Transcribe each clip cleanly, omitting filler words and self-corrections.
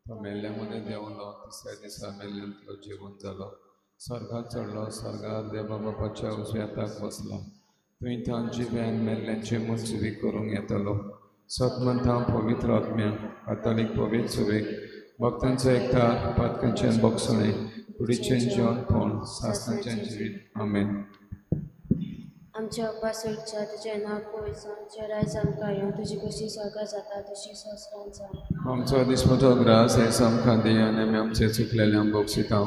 तो मेल्ल्या मदें देंवलो, तिसऱ्या दिसा मेल्ल्यांतलो जिवन जालो, स्वर्गात चडलो, स्वर्गार देवा बापाच्या उजव्या हाताक बसलो. थंय तां जिव्यान मेल्ल्यांचे मुजवी करूंक येतलो. सतमंतां पवित्र आत्म्या कातोलीक पवित्र सुवेक भक्तांचो एकता पातकांचें बोगसणें कुडीचें जिवनपण सासणाचें जिवीत. आमेन. आमच्या अप्पा सोडच्या तुजें नांव पवित्र जावं, तुजें राज आमकां येवं, तुजी खोशी स्वर्गात जाता तशी संवसारांत जावं. आमचो दिसपटो ग्रास आयज आमकां दी आनी आमी आमचे चुकलेल्यांक बोगसिता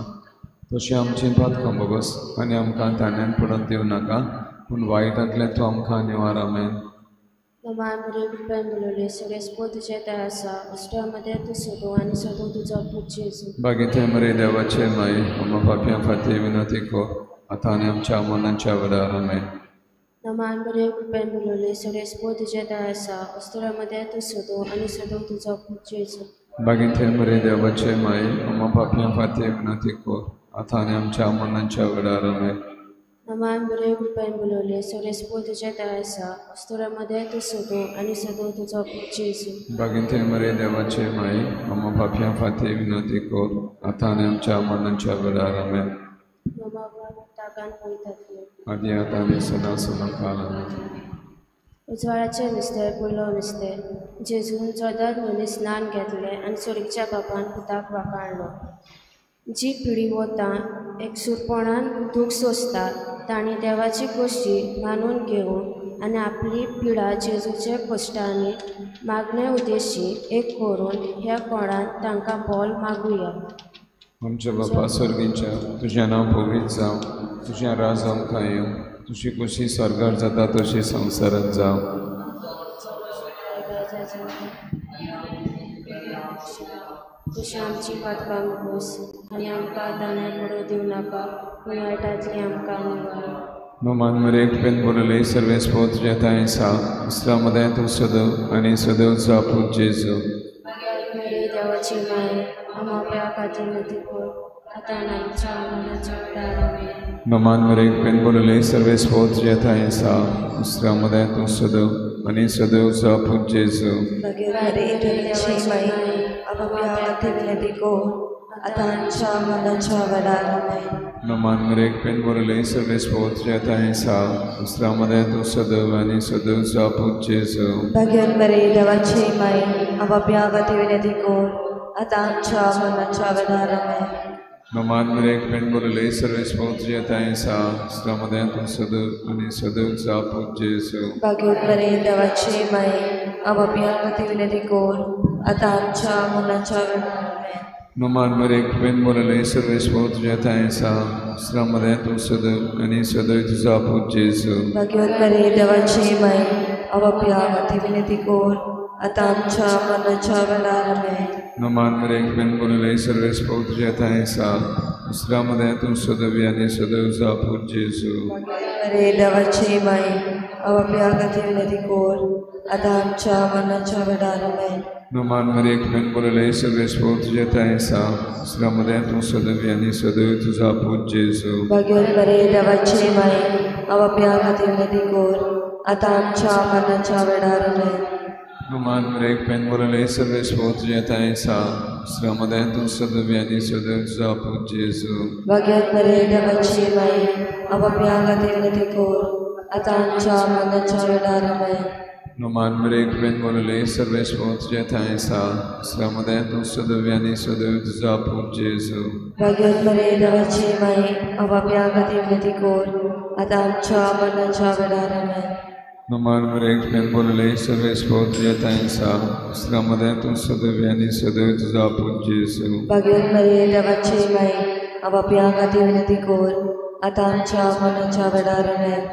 तशें आमचें पातकां बोगस आनी आमकां ताण्यान पडून दिवं नाका, पूण वायटांतल्यान तूं आमकां निवार. आमेन. नमाय मरिये, कृपेन भरलेली, सगळें तुजें दया आसा, उश्ट्या मदें तूं सदो आनी सदो तुजो पूत जेजू. बागेंतले मरे देवाचे माई, आमकां पापयां खातीर विनंती कर, आतां आनी आमच्या मरणाच्या वेळार. आमेन. नमाय मरिये, कृपेन भरलेली, सगळें तुजें दया आसा, उश्ट्या मदें तूं सदो आनी सदो तुजो पूत जेजू. बागेंतले मरे देवाचे माई, आमकां पापयां खातीर विनंती कर, आतां आनी आमच्या मरणाच्या वेळार. आमेन. नमाय मरिये, कृपेन भरलेली, सगळें तुजें दया आसा, उश्ट्या मदें तूं सदो आनी सदो तुजो पूत जेजू. बागेंतले मरे देवाचे माई, आमकां पापयां खातीर विनंती कर, आतां आनी आमच्या मरणाच्या वेळार. आमेन. नमा ताकान पवित्र आदी आतां आनी सदां सदां काल. आमेन. उजवाडाचें मिस्तेर पयलो मिस्तेर. जेजून जोर्दान न्हंयेंत स्नान घेतलें आनी सोर्गीच्या बापान पुताक वाखाणलो. जी पिढी वता एकसुरपणान दूख सोंसता तांणी देवाची खोशी मानून घेवन आनी आपली पिडा जेजूच्या कश्टांनी मागणे उद्देशी एक करून ह्या कोणान तांकां बोल मागुया. आमच्या बापा स्वर्गीच्या, तुजें नांव पवित्र जावं, तुजें राज आमकां येवं, तुजी खोशी स्वर्गार जाता तशी संवसारांत जावं. तशी आमची पातकां बोस आनी आमकां दाण्यार पडूं दिवं नाका, पूण वायटांतली आमकां निवार. नमान मरिये, कृपेन भरलेली, सर्वेस्पोर तुज्या ठांय आसा, उस्त्रा मदें तूं सदव आनी सदवचो पूत जेजू. मरिये देवाची माय, आमच्या पापा खातीर विनंती कर, आतां आनी आमच्या मरणाच्या वेळार. आमेन. नमान मरिये, कृपेन भरलेली, सर्वेस्पोर तुज्या ठांय आसा, उस्त्रा मदें तूं सदव आनी सदवचो पूत जेजू. मरिये देवाची माय, आमच्या पापा खातीर विनंती कर, आतां आमच्या मरणाच्या वेळार. आमेन. नमान मरिये, कृपेन भरलेली, सर्वेस्पोर तुज्या ठांय आसा, उस्त्रा मदें तूं सदव आनी सदवचो पूत जेजू. मरिये देवाची माय, आमच्या पापा खातीर विनंती कर, आतां आमच्या मरणाच्या वेळार. आमेन. नमान मरिये, कृपेन भरलेली, सर्वेस्पोर तुज्या ठांय आसा, उस्त्रा मदें तूं सदव आनी सदवचो पूत जेजू. मरिये देवाची माय, आमच्या पापा खातीर विनंती कर, आतां आमच्या मरणाच्या वेळार. आमेन. नमान मरिये, कृपेन भरलेली, सर्वेस्पोर तुज्या ठांय आसा, उस्त्रा मदें तूं सदव आनी सदव तुजो पूत जेजू. मरिये देवाची माय, आमच्या पापा खातीर विनंती कर, आतां आमच्या मरणाच्या वेळार. आमेन. नमान मरिये, कृपेन भरलेली, सर्वेस्पोर तुज्या ठांय आसा, उस्त्रा मदें तूं सदव आनी सदवचो पूत जेजू. मरिये देवाची माय, आमच्या पापा खातीर विनंती कर, आतां आमच्या मरणाच्या वेळार. आमेन. नमान मरिये, कृपेन भरलेली, सर्वेस्पोर तुज्या ठांय आसा, उस्त्रा मदें तूं सदव आनी सदव तुजो पूत जेजू. मरिये देवाची माय, आमच्या पापा खातीर विनंती कर, आतां आमच्या मरणाच्या वेळार. आमेन. नमान मरिये, कृपेन भरलेली, सर्वेस्पोर तुज्या ठांय आसा, उस्त्रा मदें तूं सदव आनी सदव तुजो पूत जेजू. मरिये देवाची माय, आमच्या पापा खातीर विनंती कर, आतां आमच्या मरणाच्या वेळार. आमेन. नमान मरिये, कृपेन भरलेली, सर्वेस्पोर तुज्या ठांय आसा, उस्त्रा मदें तूं सदव आनी सदव तुजो पूत जेजू. मरिये देवाची माय, आमच्या पापा खातीर विनंती कर, आतां आमच्या मरणाच्या वेळार. आमेन. नमान मरिये, कृपेन भरलेली, सर्वेस्पोर तुज्या ठांय आसा, उस्त्रा मदें तूं सदव आनी सदव तुजो पूत जेजू. मरिये देवाची माय, आमच्या पापा खातीर विनंती कर, आतां आमच्या मरणाच्या वेळार. आमेन.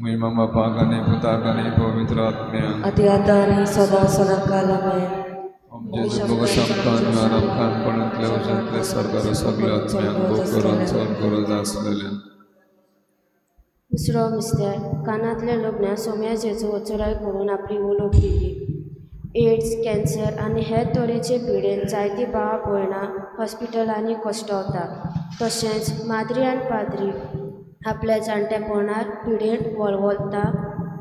महिमा बापाक आनी पुताक आनी पवित्र आत्म्याक, आती आतां आनी सदां सदां काल. आमेन. जेजू बोगस आमकां निवार, आमकां पणंतले उज्यांतले सरकार सगळ्या आत्म्यांक भोग करून चड गरज आसलेल्या. दुसरो मिस्तेर. कानांतल्या लग्नाक सोम्या जेजू अचळय करून आपली उलोवप दिली. एड्स, कॅन्सर आनी हेर तरेचे पिडेन जायतीं भावा भयणां हॉस्पिटलांनी कश्टवता. तशेंच माद्री आनी पाद्री आपल्या जाणटेपणार पिडेन वळवळटा.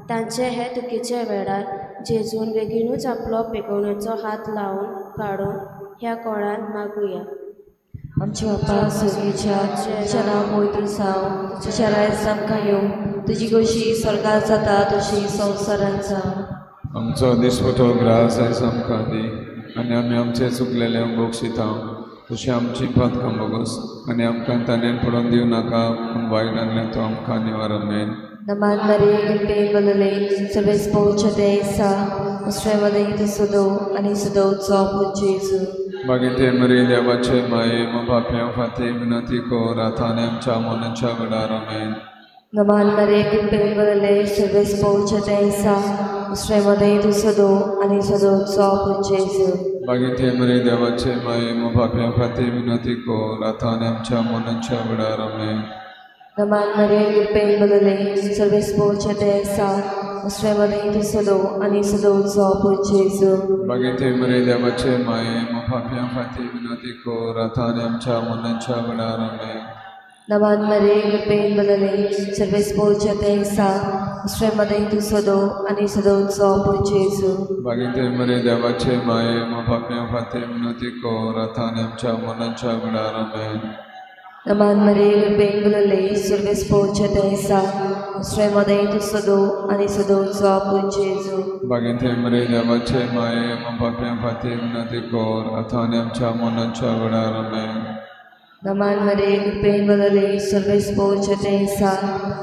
तांचे हे दुखीच्या वेळार जेजून बेगीनूच आपलो पेकोवणेचो हात लावन काडून ह्या कोणांत मागुया. आमच्या बापा स्वर्गीच्या, तुझ्या नांव पवित्र जावं, तुझ्या राज आमकां येवं, तुजी खोशी स्वर्गात जाता तशी संवसारांत जावं. आमचो दिसपटो ग्रास आयज आमकां दी आनी आमी आमचे चुकलेले बक्षिता तशें आमची पातकां बोगस आनी आमकां ताणें पडोवन दिवं नाका पूण वायट आसलें तो आमकां निवार. आमेन. नमान मरिये कृपेन भरलेले, सर्वेस्पोर आसा, दुसऱ्यामध्ये तूं सदो आनी सदोवचो पूत जेजू. मागीर ते मरी देवाचे माये पाप्यां फाती विनंती कर आतां आनी आमच्या मनाच्या वेळार. आमेन. नमान मरिये कृपेन भरलेले, सर्वेस्पोर आसा, दुसऱ्यामध्ये तूं सदो आनी सदोवचो पूत जेजू. मागीर ते मरी देवाचे माये पाप्यां फाती विनंती कर आतां आनी आमच्या मनाच्या वेळार. आमेन. नमान मरिये कृपेन भरलेले, सर्वेस्पोर आसा, दुसऱ्यामध्ये तूं सदो आनी सदोवचो पूत जेजू. मागीर ते मरी देवाचे माये पाप्यां फाती विनंती कर आतां आनी आमच्या मनाच्या वेळार. आमेन. नमान मरिये कृपेन भरलेले, सर्वेस्पोर आसा, दुसऱ्यामध्ये तूं सदो आनी सदोवचो पूत जेजू. मागीर ते मरी देवाचे माये पाप्यां फाती विनंती कर आतां आनी आमच्या मनाच्या वेळार. आमेन. नमान मरिये कृपेन भरलेले, सर्वेस्पोर आसा, दुसऱ्यामध्ये तूं सदो आनी सदोवचो पूत जेजू. मागीर ते मरी देवाचे माये पाप्यां फाती विनंती कर आतां आनी आमच्या मनाच्या वेळार. आमेन. नमान मरिये कृपेन भरलेले, सर्वेस्पोर आसा,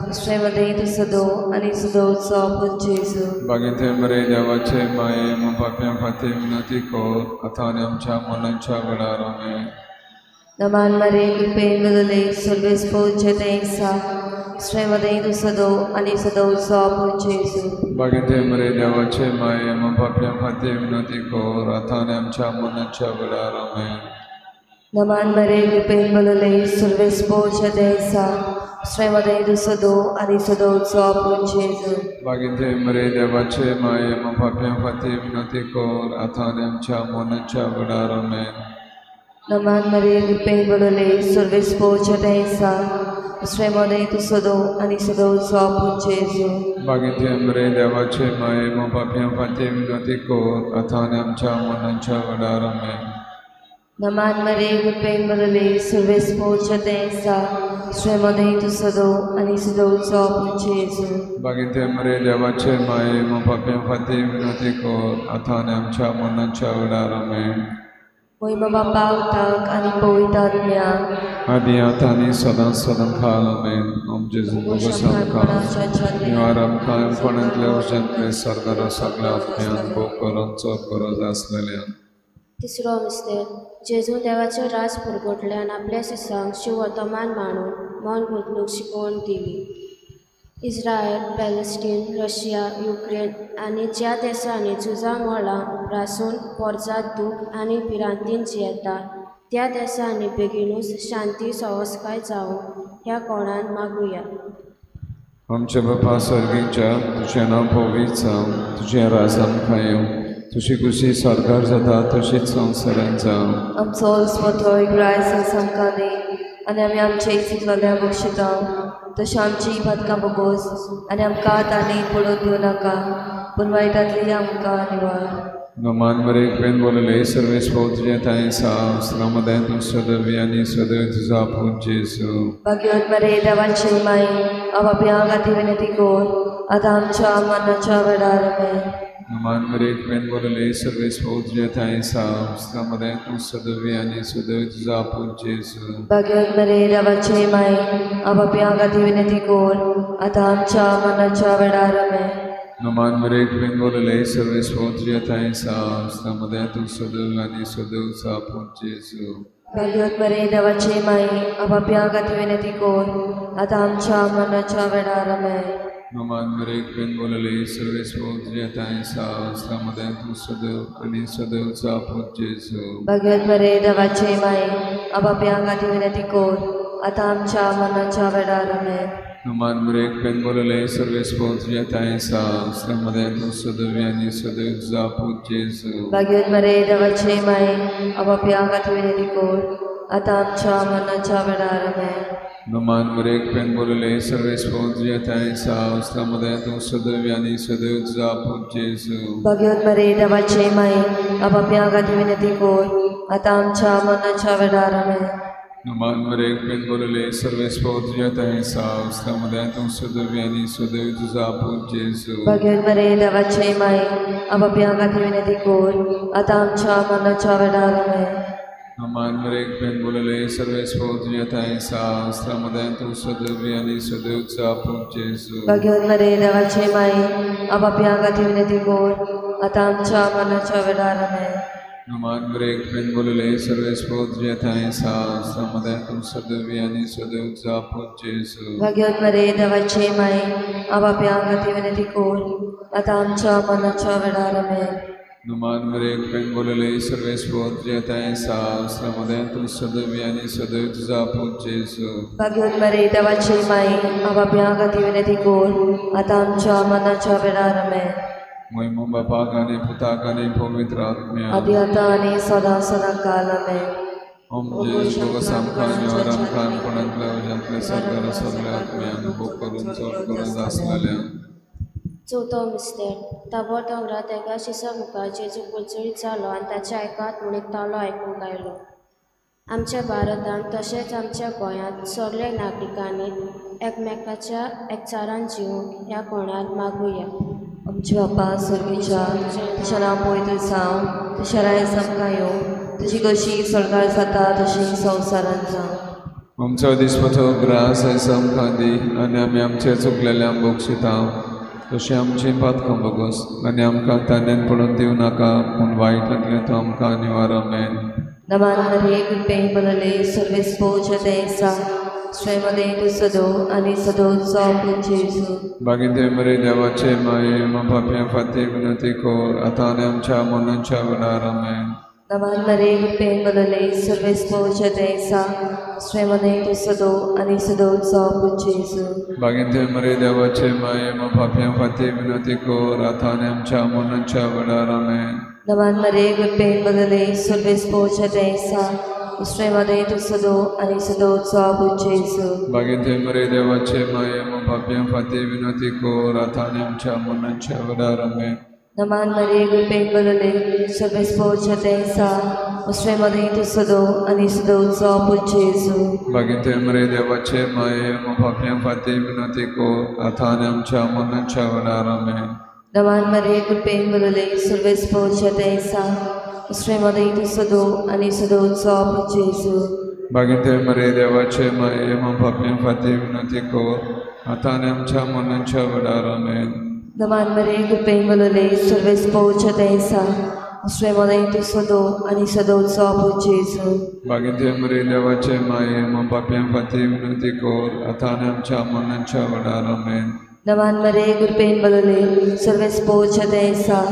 दुसऱ्यामध्ये तूं सदो आनी सदोवचो पूत जेजू. मागीर ते मरी देवाचे माये पाप्यां फाती विनंती कर आतां आनी आमच्या मनाच्या वेळार. आमेन. नमान मरिये कृपेन भरलेले, सर्वेस्पोर आसा, दुसऱ्यामध्ये तूं सदो आनी सदोवचो पूत जेजू. मागीर ते मरी देवाचे माये पाप्यां फाती विनंती कर आतां आनी आमच्या मनाच्या वेळार. आमेन. नमान मरिये कृपेन भरलेले, सर्वेस्पोर आसा, दुसऱ्यामध्ये तूं सदो आनी सदोवचो पूत जेजू. मागीर ते मरी देवाचे माये पाप्यां फाती विनंती कर आतां आनी आमच्या मनाच्या वेळार. आमेन. नमान मरिये कृपेन भरलेले, सर्वेस्पोर आसा, दुसऱ्यामध्ये तूं सदो आनी सदोवचो पूत जेजू. मागीर ते मरी देवाचे माये पाप्यां फाती विनंती कर आतां आनी आमच्या मनाच्या वेळार. आमेन. नमान मरिये कृपेन भरलेले, सर्वेस्पोर आसा, दुसऱ्यामध्ये तूं सदो आनी सदोवचो पूत जेजू. मागीर ते मरी देवाचे माये पाप्यां फाती विनंती कर आतां आनी आमच्या मनाच्या वेळार. आमेन. मोहिमा बापा उताक आनी पवित्र आत्म्याक आदी आतां आनी सदां सदां खाल. आमेन. ओम जेजू बोगस आमकां निवार आमकां कोणांतले उर्जांतले सरदार सगळ्या आत्म्यान भोव करून चड गरज आसलेल्या. तिसरो मिस्तेर जेजू देवाचें राज पुरगोटल्यान आपल्या शिसांक शिवतमान मांडून मन गुंतणूक शिकोवन दिली. इस्रायल, पॅलेस्टीन, रशिया, युक्रेन आनी ज्या देशांनी झुजां मळां उप्रासून पोरजात दूख आनी भिरांतीन जियेता त्या देशांनी बेगीनूच शांती सवसकाय जावं ह्या कोणान मागुया. आमच्या बापा स्वर्गीच्या, तुजें नांव पवित्र जावं, तुजें राज आमकां येवं, तुजी खुशी स्वर्गार जाता तशीच संवसारांत जावं. आमचो दिसपटो ग्रास आमकां दी आनी आमी आमचे चुकलेल्या बक्षिता तशें आमची पातकां बोगोस आनी आमकां तांणी पडोवन दिवं नाका पूण वायटांतली आमकां निवार. नमान मरिये कृपेन भरलेले, सर्वेस्पोर तुजें थांय आसा, स्त्रियां तूं सदवी आनी सदैव तुजो पूत जेजू. भाग्यवत मरिये देवाची माई, पाप्यां खातीर विनंती कर आतां आमच्या मरणाच्या वेळार. आमेन. नमान मरिये कृपेन भरलेले, सर्वेस्पोर तुजें थांय आसा, स्त्रियां तूं सदवी आनी सदैव तुजो पूत जेजू. भाग्यवत मरिये देवाची माई, पाप्यां खातीर विनंती कर आतां आमच्या मरणाच्या वेळार. आमेन. नमान मरिये कृपेन भरलेले, सर्वेस्पोर तुजें थांय आसा, स्त्रियां तूं सदैव आनी सदैव तुजो पूत जेजू. भाग्यवत मरिये देवाची माई, पाप्यां खातीर विनंती कर आतां आमच्या मरणाच्या वेळार. आमेन. नमान मरिये कृपेन भरलेले, सर्वेस्पोर तुजें थांय आसा, स्त्रियां तूं सदैव आनी सदैव तुजो पूत जेजू. भाग्यवत मरिये देवाची माई, पाप्यां खातीर विनंती कर आतां आमच्या मरणाच्या वेळार. आमेन. नमान मरिये कृपेन भरलेले, सर्वेस्पोर तुजें थांय आसा, स्त्रियां तूं सदैव आनी सदैव तुजो पूत जेजू. भाग्यवत मरिये देवाची माई, पाप्यां खातीर विनंती कर आतां आमच्या मरणाच्या वेळार. आमेन. नमान मरिये कृपेन भरलेले, सर्वेस्पोर तुजें थांय आसा, स्त्रियां तूं सदैव आनी सदैव तुजो पूत जेजू. भाग्यवत मरिये देवाची माई, पाप्यां खातीर विनंती कर आतां आमच्या मरणाच्या वेळार आमेन. नमान मरे कृपेन बोलले सर्वेस्पोर तुज्या थंय साव मदें तूं सदैव आनी सदैव तुजो आपूत जेजू. भाग्यवत मरे देवाचे माये आपापया खातीर विनंती कर आतां आमच्या मरणाच्या वेळार आमेन. नमान मरे कृपेन बोलले सर्वेस्पोर तुज्या थंय साव मदें तूं सदैव आनी सदैव तुजो आपूत जेजू. भाग्यवत मरे देवाचे माये आपापया खातीर विनंती कर आतां आमच्या मरणाच्या वेळार आमेन. नमान मरे कृपेन बोलले सर्वेस्पोर तुज्या थंय साव मदें तूं सदैव आनी सदैव तुजो आपूत जेजू. भाग्यवत मरे देवाचे माये आपापया खातीर विनंती कर आतां आमच्या मरणाच्या वेळार आमेन. नमान मरे कृपेन बोलले सर्वेस्पोर तुज्या थंय साव मदें तूं सदैव आनी सदैव तुजो आपूत जेजू. भाग्यवत मरे देवाचे माये आपापया खातीर विनंती कर आतां आमच्या मरणाच्या वेळार आमेन. महिमा बापाक आनी पुताक आनी पवित्र आत्म्याक आदी आतां आनी सदां सदां काल आमेन. ओम जेजू भोगस आमकां निवार आमकां कोणांतल्या उज्यांतले सरकार सगल्या आत्म्यांक भोग करून चड करून आसलेल्या. चवथो मिस्तेर. ताबो दोंगरार एका शिसा मुखार जेजू पळचळीत जालो आनी ताच्या आयकात म्हूण एक तालो आयकूंक आयलो. आमच्या भारतांत तशेंच आमच्या गोंयांत सगल्या नागरिकांनी एकमेकाच्या एकचारान जिवूंक ह्या कोणाक मागुया. आमच्या बापा स्वर्गीच्या तुज्या नांव पवित्र जावं, तुज्या राज आमकां येवं, तुजी कशी स्वर्गार जाता तशी संवसारांत जावं. आमचो दिसपटो ग्रास आयज आमकां दी आनी आमी आमचे चुकलेल्यांक बक्षिता तशें आमची पातकां भोगोस आनी आमकां तान्यान पडून दिवं नाका पूण वायटांतलें तूं आमकां निवार आमेन. नमान मरे कृपेन बोलले सर्वेस्पोर तुज्या स्वयंमध्ये तूं सदो आनी सदोचो आपूत जेजू. बागीन मरे देवाचे माये पापया फाती विनंती कर आतां आनी आमच्या मरणाच्या वेळार आमेन. नमान मरे कृपेन बोलले सर्वेस्पोर तुज्या स्वयंमध्ये तूं सदो आनी सदोचो आपूत जेजू. बागीन मरे देवाचे माये पापया फाती विनंती कर आतां आनी आमच्या मरणाच्या वेळार आमेन. नमान मरे कृपेन बोलले सर्वेस्पोर तुज्या स्वयंमध्ये तूं सदो आनी सदोचो आपूत जेजू. बागीन मरे देवाचे माये पापया फाती विनंती कर आतां आनी आमच्या मरणाच्या वेळार आमेन. नमान मरे कृपेन बोलले सर्वेस्पोर तुज्या स्वयंमध्ये तूं सदो आनी सदोचो आपूत जेजू. बागीन मरे देवाचे माये पापया फाती विनंती कर आतां आनी आमच्या मरणाच्या वेळार आमेन. नमान मरे कृपेन बोलले सर्वेस्पोर तुज्या स्वयंमध्ये तूं सदो आनी सदोचो आपूत जेजू. बागीन मरे देवाचे माये पापया फाती विनंती कर आतां आनी आमच्या मरणाच्या वेळार आमेन. नमान मरे कृपेन बोलले सर्वेस्पोर तुज्या स्वयंमध्ये तूं सदो आनी सदोचो आपूत जेजू. बागीन मरे देवाचे माये पापया फाती विनंती कर आतां आनी आमच्या मरणाच्या वेळार आमेन. नमान मरे कृपेन बोलले सर्वेस्पोर तुज्या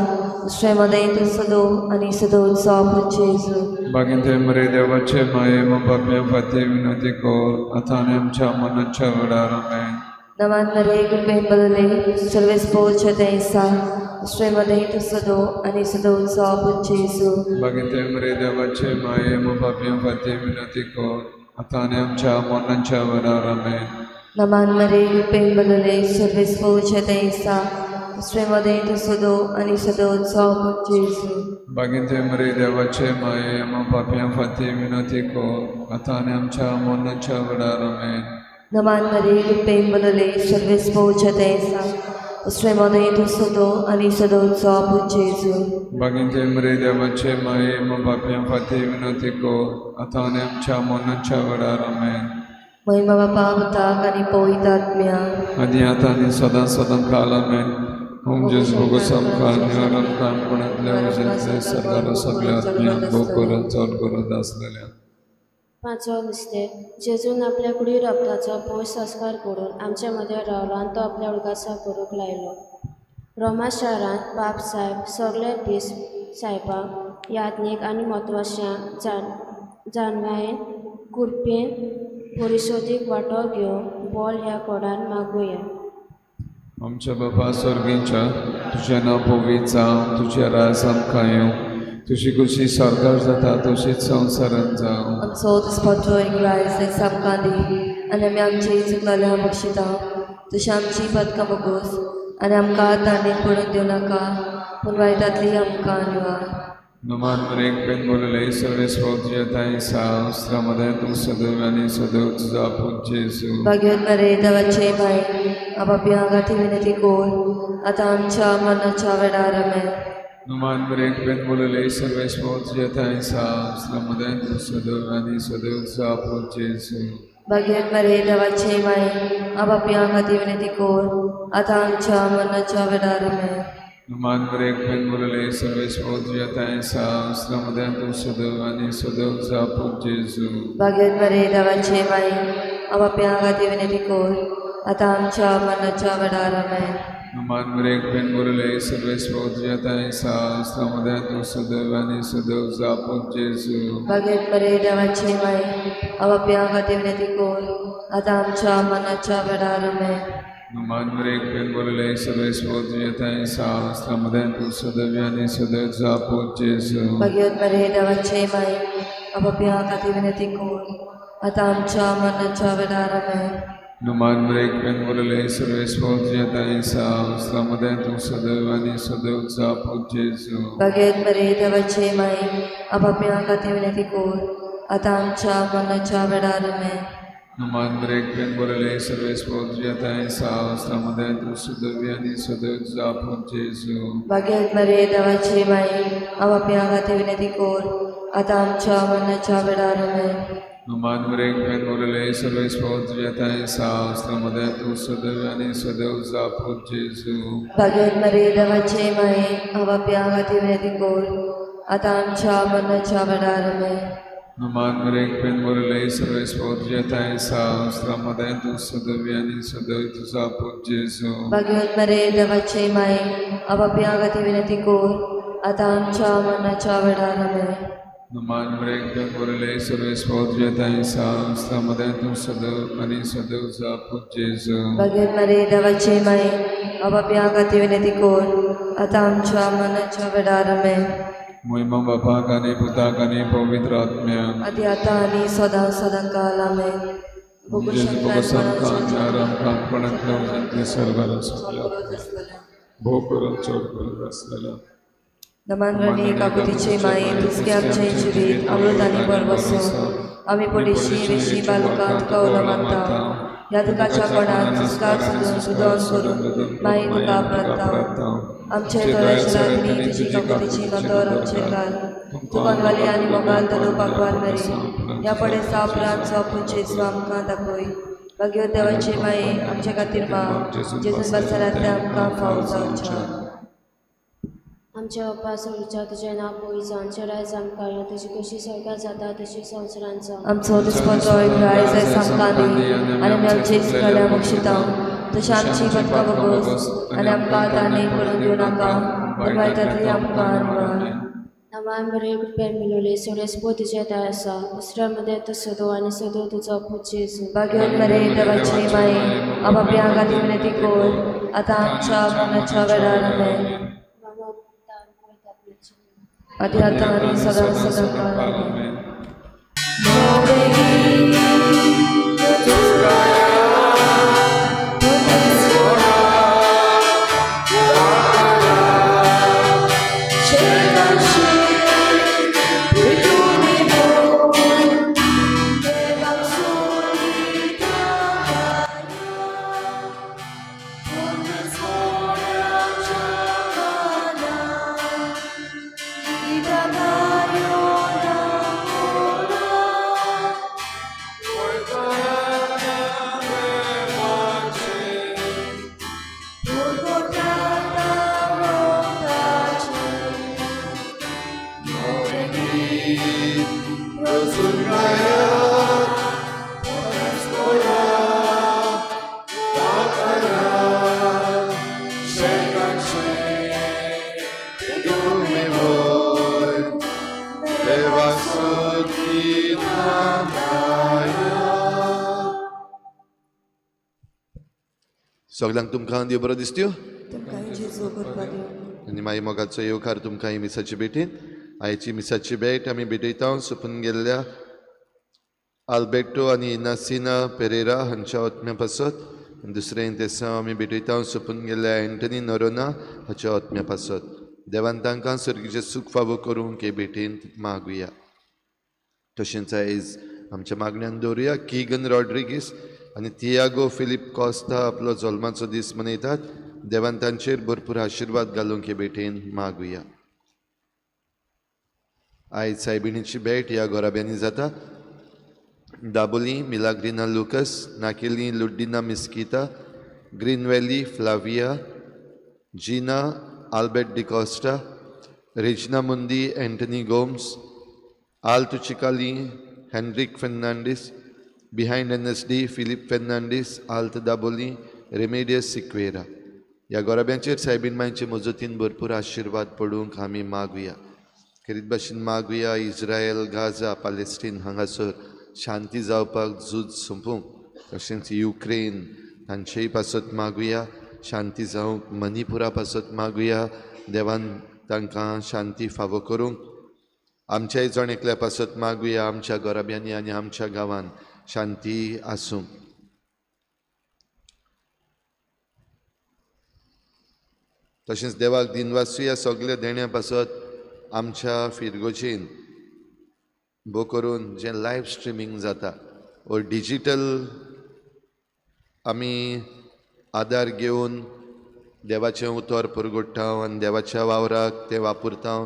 स्वयंमध्ये तूं सदो आनी सदोचो आपूत जेजू. बागीन मरे देवाचे माये पापया फाती विनंती कर आतां आनी आमच्या मरणाच्या वेळार आमेन. नमान मरे कृपेन बोलले सर्वेस्पोर तुज्या स्वयंमध्ये तूं सदो आनी सदोचो आपूत जेजू. बागीन मरे देवाचे माये पापया फाती विनंती कर आतां आनी आमच्या मरणाच्या वेळार आमेन. नमान मरे कृपेन बोलले सर्वेस्पोर तुज्या स्वयंमध्ये तूं सदो आनी सदोचो आपूत जेजू. बागीन मरे देवाचे माये पापया फाती विनंती कर आतां आनी आमच्या मरणाच्या वेळार आमेन. नमान मरे कृपेन बोलले सर्वेस्पोर तुज्या स्वयंमध्ये तूं सदो आनी सदोचो आपूत जेजू. बागीन मरे देवाचे माये पापया फाती विनंती कर आतां आनी आमच्या मरणाच्या वेळार आमेन. महिमा बापा पुताक आनी पवित्र आत्म्याक आनी आतां आनी सदां सदां काल आमेन. ओम जेजू भोगस आमकां निवार आमकां कोणांतल्या उज्यांतले सरकार सगल्या आत्म्यांक भोग करून चड करून आसलेल्या. पांचवो मिस्तेर. जेजून आपल्या कुडी रक्ताचो पोश संस्कार करून आमच्या मदें रावलो आनी तो आपल्या उडगासा करूंक लायलो. रोमा शारांत बाप साहेब सगळे पीस साहेबांक याज्ञीक आनी म्हत्वाच्या जानवायेन कुरपेन परिशोदीक वांटो घेवंक बोल ह्या कोडान मागुया. आमच्या बापा स्वर्गीच्या तुजें नांव पवित्र जावं, तुजें राज आमकां येवं, तुजी खुशी स्वर्गार जाता तशीच संवसारांत जावं. आमचो दिसपट्टो ग्रास आयज आमकां दी आनी आमी आमची चुकलेल्या बक्षिता तशी आमची पदकां भोगोस आनी आमकां ताणें पडून दिवं नाका पूण वायटांतली आमकां निवार. नमान मरेक पेन बोलले सर्वेस्पोर तुज्या ताई सावस्त्रा मदें तूं सदैव आनी सदैव तुजो आपूत जेजू. भाग्यवत मरे देवाचे माये आपापी खातीर विनंती कर आतां आमच्या मरणाच्या वेळार. आमेन. नमान मरेक पेन बोलले सर्वेस्पोर तुज्या ताई सावस्त्रा मदें तूं सदैव आनी सदैव तुजो आपूत जेजू. भाग्यवत मरे देवाचे माये आपापी खातीर विनंती कर आतां आमच्या मरणाच्या वेळार. आमेन. नमान मरेक पेन बोलले सर्वेस्पोर तुज्या ताई सावस्त्रा मदें तूं सदैव आनी सदैव तुजो आपूत जेजू. भाग्यवत मरे देवाचे माये आपापी खातीर विनंती कर आतां आमच्या मरणाच्या वेळार. आमेन. नमान मरेक पेन बोलले सर्वेस्पोर तुज्या ताई सावस्त्रा मदें तूं सदैव आनी सदैव तुजो आपूत जेजू. भाग्यवत मरे देवाचे माये आपापी खातीर विनंती कर आतां आमच्या मरणाच्या वेळार. आमेन. नमान मरेक पेन बोलले सर्वेस्पोर तुज्या ताई सावस्त्रा मदें तूं सदैव आनी सदैव तुजो आपूत जेजू. भाग्यवत मरे देवाचे माये आपापी खातीर विनंती कर आतां आमच्या मरणाच्या वेळार. आमेन. नमान मरेक पेन बोलले सर्वेस्पोर तुज्या ताई सावस्त्रा मदें तूं सदैव आनी सदैव तुजो आपूत जेजू. भाग्यवत मरे देवाचे माये आपापी खातीर विनंती कर आतां आमच्या मरणाच्या वेळार. आमेन. नमान मरेक पेन बोलले सर्वेस्पोर तुज्या ताई सावस्त्रा मदें तूं सदैव आनी सदैव तुजो आपूत जेजू. भाग्यवत मरे देवाचे माये आपापी खातीर विनंती कर आतां आमच्या मरणाच्या वेळार. आमेन. नमान मरेक पेन बोलले सर्वेस्पोर तुज्या ताई सावस्त्रा मदें तूं सदैव आनी सदैव तुजो आपूत जेजू. भाग्यवत मरे देवाचे माये आपापी खातीर विनंती कर आतां आमच्या मरणाच्या वेळार. आमेन. नमान मरेक पेन बोलले सर्वेस्पोर तुज्या ताई सावस्त्रा मदें तूं सदैव आनी सदैव तुजो आपूत जेजू. भाग्यवत मरे देवाचे माये आपापी खातीर विनंती कर आतां आमच्या मरणाच्या वेळार. आमेन. नमान मरेक पेन बोलले सर्वेस्पोर तुज्या ताई सावस्त्रा मदें तूं सदैव आनी सदैव तुजो आपूत जेजू. भाग्यवत मरे देवाचे माये आपापी खातीर विनंती कर आतां आमच्या मरणाच्या वेळार. आमेन. मोहिमा बापाक आनी पुताक आनी पवित्र आत्म्याक आदी आतां आनी सदां सदां काल. आमेन. भोव करून चड करून आसलेलो. नमान रणी काकुतीचे माये तुसके आमचें जिवीत अमृत आनी भरवसो आमी पडिशी विशी बालुकांत तुका उलो मारता ह्या दुखाच्या कोणात सुस्कार सोदून रुदन करून माई तुका प्रार्थना. आमचे दोळ्याच्या लागीं तुजी काकुतीची नदर आमचेर घाल तूं कोनवाली आनी मोगान धरू पाकवान मेरी ह्या पडेसा उपरांत सोपून जेजू आमकां दाखय. भाग्यवत देवाचे माये आमचे खातीर माग जेजून बाजारांतले आमकां फावो जावच्या. आमच्या बापा सोडच्या तुजें नांव पयस जावन रायज आमकां यो तुजी कशी स्वर्गात जाता तशी संवसारांत जावं. आमचो दिसपटो रायज आयज आमकां दी आनी आमी आमचे इस्काल्या बक्षिता तशें आमची पदकां बगोस आनी आमकां तांणी पडून दिवं नाका पूण वायटांतली आमकां निवार. नमान बरे कृपेन मिळवले सर्वेस्पोर तुजें दाय आसा दुसऱ्या मदें तूं सदो आनी सदो तुजो आपूत जेजू. भाग्यवत मरे देवाची माये आपापी खातीर विनंती कर आतां आमच्या मरणाच्या वेळार. आमेन. बाबा पुता आनी पवित्र आत्म्याच्या आदी आतां आनी सदां सदां काल. आमेन. सगळ्यांक तुमकां देव बरो दिसत्यो तुमकां जेजू कृपा दिवं. आनी मागीर मोगाचो येवकार तुमकां ही मिसाची भेटीन. आयची मिसाची भेट आमी भेटयता सोंपून गेल्ल्या आल्बेटो आनी इनासिना पेरेरा हांच्या आत्म्या पासत. दुसरें तेसांव आमी भेटयता सोंपून गेल्ल्या एंटनी नोरोना हाच्या आत्म्या पासत. देवान तांकां सर्गीचें सूख फावो करूंक हे भेटेंत मागुया. तशेंच आयज आमच्या मागण्यान दवरुया किगन रॉड्रिगीस आनी तियागो फिलीप कॉस्ता आपलो जल्माचो दीस मनयतात. देवान तांचेर भरपूर आशिर्वाद घालूंक हे भेटेन मागुया. आयज सायबिणीची भेट ह्या घराब्यांनी जाता. Dabolim Milagrina Lucas, Naquelim Ludina Mesquita, Green Valley Flavia, Gina Albert D'Costa, Regina Mundi Anthony Gomes, Alto Chicalim Henrik Fernandes, behind N S D Philip Fernandes, Alt Dabolim Remedios Sequeira. ह्या गोराब्यांचेर सायबीण मांयचे मजतीन भरपूर आशिर्वाद पडूंक आमी मागुया. खेरीत भाशेन मागुया इस्रायल, गाझा, पालेस्टीन हांगासर शांती जावपाक, झूज सोंपूंक, तशेंच युक्रेन तांचेय पासत मागुया शांती जावंक, मणिपुरा पासत मागुया देवान तांकां शांती फावो करूंक. आमच्याय जण एकल्या पासत मागुया आमच्या घराब्यांनी आनी आमच्या गांवान शांती आसूंक. तशेंच देवाक दिनवासुया सगल्या देण्या पासत आमच्या फिरगोचेन भो करून जें लायव स्ट्रिमींग जाता वो डिजीटल आमी आदार घेवन देवाचें उतर परगोडटा आनी देवाच्या वावराक तें वापरता.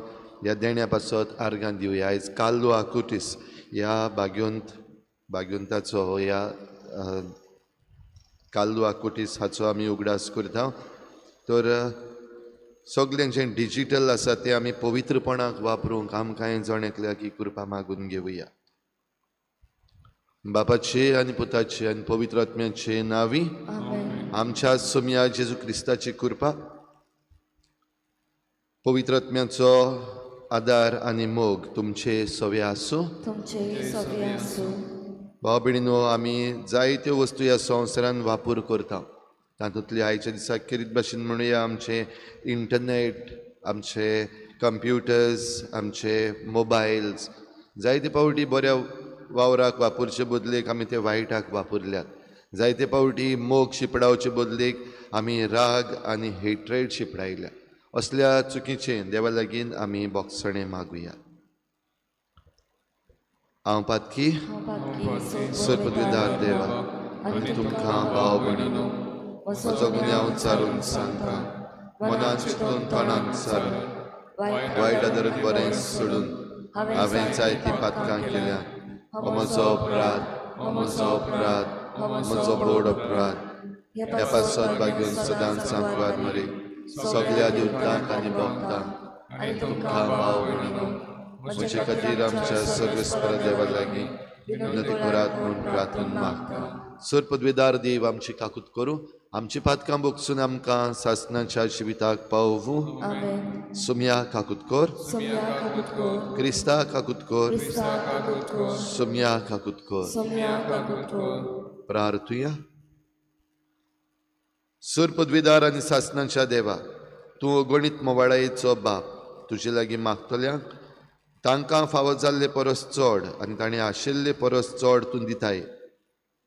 ह्या देण्या पासत आर्गां दिवया. आयज कार्लो आकुटीस ह्या भाग्यवंताचो ह्या कार्लो आकुटीस हाचो आमी उगडास करता. तर सगळें जें डिजीटल आसा तें आमी पवित्रपणाक वापरूंक आमकां जण एकल्याक ही कृपा मागून घेवया. बापाचे आनी पुताचे आनी पवित्र आत्म्याचे नांवी आमच्या सोम्या जेजू क्रिस्ताची कृपा, पवित्र आत्म्याचो आदार आनी मोग तुमचे सवे आसूं. भाव भयणीनो, आमी जायत्यो वस्तू ह्या संवसारान वापर करता. तातूंतली आयच्या दिसाक खेरीत भाशेन म्हणुया आमचें इंटरनेट, आमचे कंप्युटर्स, आमचे मोबायल्स जायते फावटी बऱ्या वावराक वापरचे बदलेक आमी ते वायटाक वापरल्यात. जायते फावटी मोग शिंपडावचे बदलेक आमी राग आनी हेट्रेड शिंपडायल्या. असल्या चुकीचें देवा लागीं आमी बोगसणें मागुया. हांव पातकी सर्पद्विदार देवा आनी तुमकां भाव भयणीनो म्हजो गुन्यांव चारून सांगता. मनान चिंतून तोंडान सारून वायट आदर बरें सोडून हांवें जायतीं पातकां केल्या. हो म्हजो अपराध, हो म्हजो अपराध, म्हजो व्हड अपराध. ह्या पासत भाग्यून सदांच सांकवार मरे सगल्या देवतांक आनी भक्तांक आनी तुमकां भाव भयणीनो म्हजे खातीर आमच्या सर्वेस्पर देवा लागीं विनंती करात म्हूण प्रार्थना मागता. सर पदवेदार देव आमची काकूत करूं, आमची पातकां बोगसून आमकां सासनाच्या जिविताक पावोवूं. सोम्या काकूत कर, क्रिस्ता काकूत कर, सोम्या काकूत कर. प्रार्थुया. सर पदवेदार आनी सासनाच्या देवा, तूं अगणीत मोवाळायेचो बाप, तुजे लागीं मागतल्यांक तांकां फावो जाल्ले परस चड आनी ताणें आशिल्ले परस चड तूं दिताय.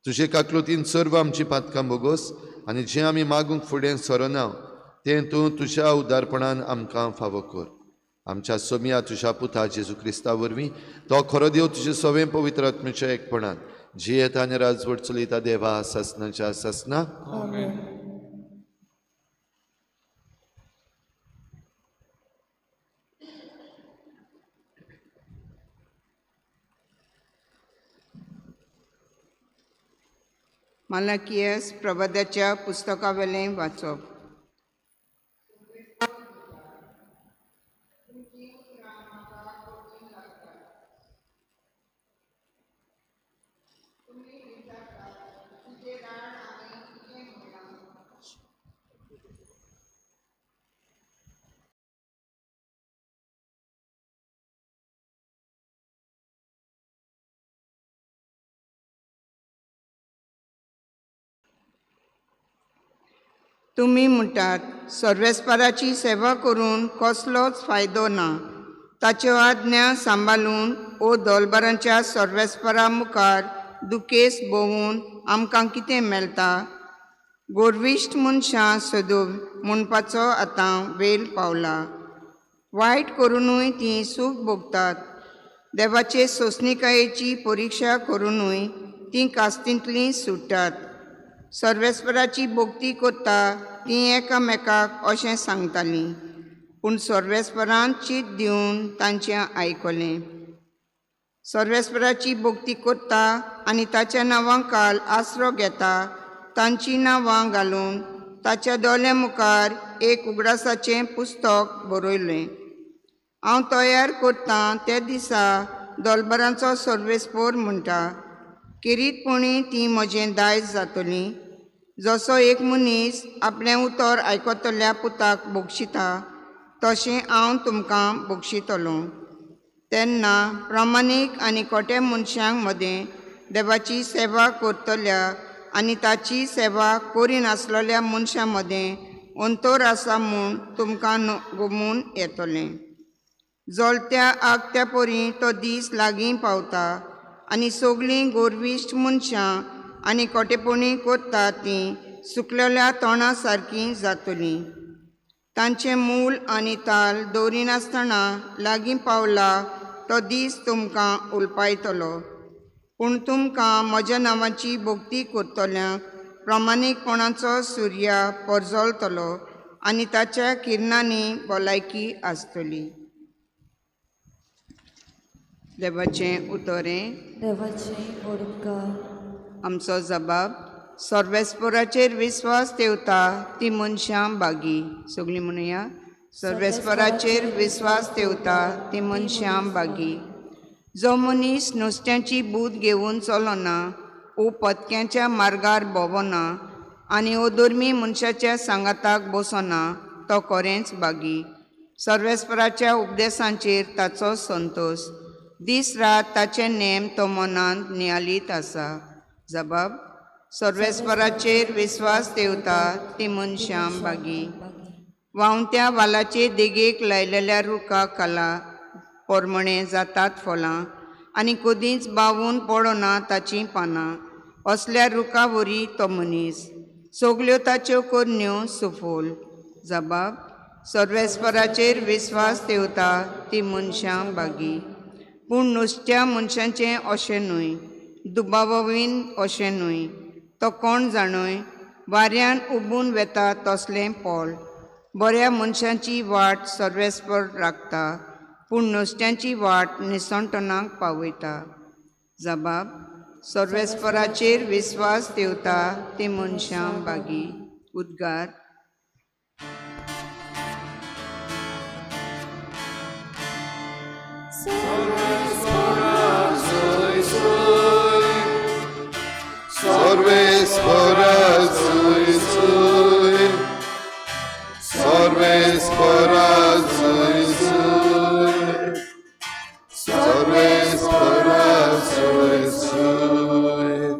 तुजे काकलुतीन सर्व आमची पातकां बोगोस आनी जें आमी मागूंक फुडें सरना तें तूं तुज्या उदारपणान आमकां फावो कर. आमच्या सोम्या तुज्या पुता जेजू क्रिस्ता वरवीं तो खरो देव तुजे सवें पवित्र आत्म्याच्या एकपणान जियेता आनी राजवट चलयता देवा सासनाच्या सासना. मलाकियस प्रबोधाच्या पुस्तकावेलें वाचप. तुमी म्हणटात सर्वेस्पराची सेवा करून कसलोच फायदो ना, ताच्यो आज्ञा सांबाळून ओ दोलबारांच्या सर्वेस्परा मुखार दुखेस भोंवून आमकां कितें मेळटा? गोरविश्ट मनशां सोदून म्हणपाचो आतां वेळ पावला. वायट करुनूय तीं सूख भोगतात. देवाचे सोंसणिकायेची परिक्षा करुनूय तीं कास्तींतलीं सुट्टात. सर्वेस्पराची भक्ती करता तीं एकामेकाक अशें सांगतालीं, पूण सर्वेस्परान चीत दिवन तांचें आयकलें. सर्वेस्पराची भक्ती करता आनी ताच्या नांवां खाल आसरो घेता तांचीं नांवां घालून ताच्या दोळ्यां मुखार एक उगडासाचें पुस्तक बरयलें. हांव तयार करतां त्या दिसा दोलबरांचो सर्वेस्पोर म्हणटा, खेरीतपणी ती म्हजें दायज जातली. जसो एक मनीस आपलें उतर आयकतल्या पुताक बक्षिता तशें हांव तुमकां बक्षितलो. तेन्ना प्रामाणीक आनी खोट्या मनशांक मदें देवाची सेवा करतल्या आनी ताची सेवा करिनासलेल्या मनशां मदें अंतर आसा म्हूण तुमकां गमून येतलें. जळत्या आगत्या परी तो दीस लागीं पावता आनी सगळीं गोरविश्ट मनशां आनी खोटेपणी करता तीं सुकलेल्या तोंडा सारकीं जातलीं. तांचें मूल आनी ताल दवरिनासतना लागीं पावला तो दीस तुमकां उलपायतलो. पूण तुमकां म्हज्या नांवाची भक्ती करतल्यांक प्रामाणीकपणाचो सुर्या परजळटलो आनी ताच्या किरणांनी भलायकी आसतली. देवाचें उतरें. देवाचें व्हड उपकार. आमचो जबाब. सर्वेस्पराचेर विस्वास ठेवता ती मनशां बागी. सगळीं म्हणुया, सर्वेस्पराचेर विस्वास ठेवता ती मनशां बागी. जो मनीस नुस्त्याची बूद घेवन चलना, ओ पत्क्यांच्या मार्गार भोंवना आनी अधर्मी मनशाच्या सांगाताक बसना तो खरेंच बागी. सर्वेस्पराच्या उपदेशांचेर ताचो संतोश. दीस रात ताचे नेम तो मनांत नियालीत आसा. जबाब. सर्वेस्पराचेर विस्वास ठेवता ती मनशां बागी. व्हांवत्या वालाचे देगेक लायलेल्या रुखा खाला पोरमणे जातात फळां आनी कदींच बावून पडना ताचीं पानां. असल्या रुखा वरी तो मनीस. सगल्यो ताच्यो करण्यो सुफोल. जबाब. सर्वेस्पराचेर विस्वास ठेवता ती मनशां बागी. पूण नुस्त्या मनशांचें अशें न्हय, दुबावीन अशें न्हय. तो कोण जाणूय वाऱ्यान उबून वेता तसलें पोल. बऱ्या मनशांची वाट सर्वेस्पर राखता, पूण नुस्त्यांची वाट निसणटणाक पावयता. जबाब. सर्वेस्पराचेर विस्वास ठेवता ती मनशां बागी. उद्गार. सर्वेस्परा सुय सुय, सर्वेस्परा सुय सुय, सर्वेस्परा सुय सुय.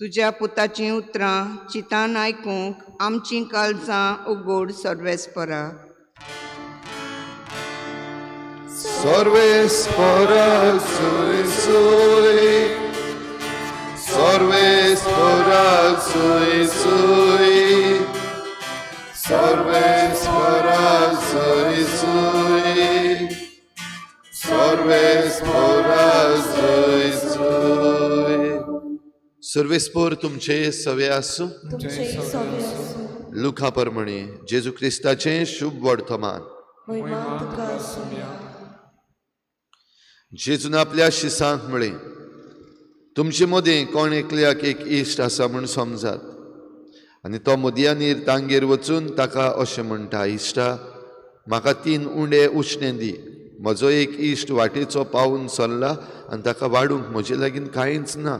तुज्या पुताचीं उतरां चिंतान आयकूंक आमचीं काळजां उगड सर्वेस्परा. सर्वेस्परा सुय सुय, सर्वेस्परा सुय सुय, सर्वेस्परा सुय सुय, सर्वेस्परा सुय सुय. सर्वेस्पर तुमचे सवे आसूं. लुका परमणे जेजू क्रिस्ताचें शुभ वर्तमान. जेजून आपल्या शिसांक म्हळें, तुमचे मदें कोण एकल्याक एक इश्ट आसा म्हूण समजात आनी तो मदयानीर तांगेर वचून ताका अशें म्हणटा, इश्टा म्हाका 3 उंडे उश्णे दी, म्हजो एक इश्ट वाटेचो पावून सरला आनी ताका वाडूंक म्हजे लागीं कांयच ना.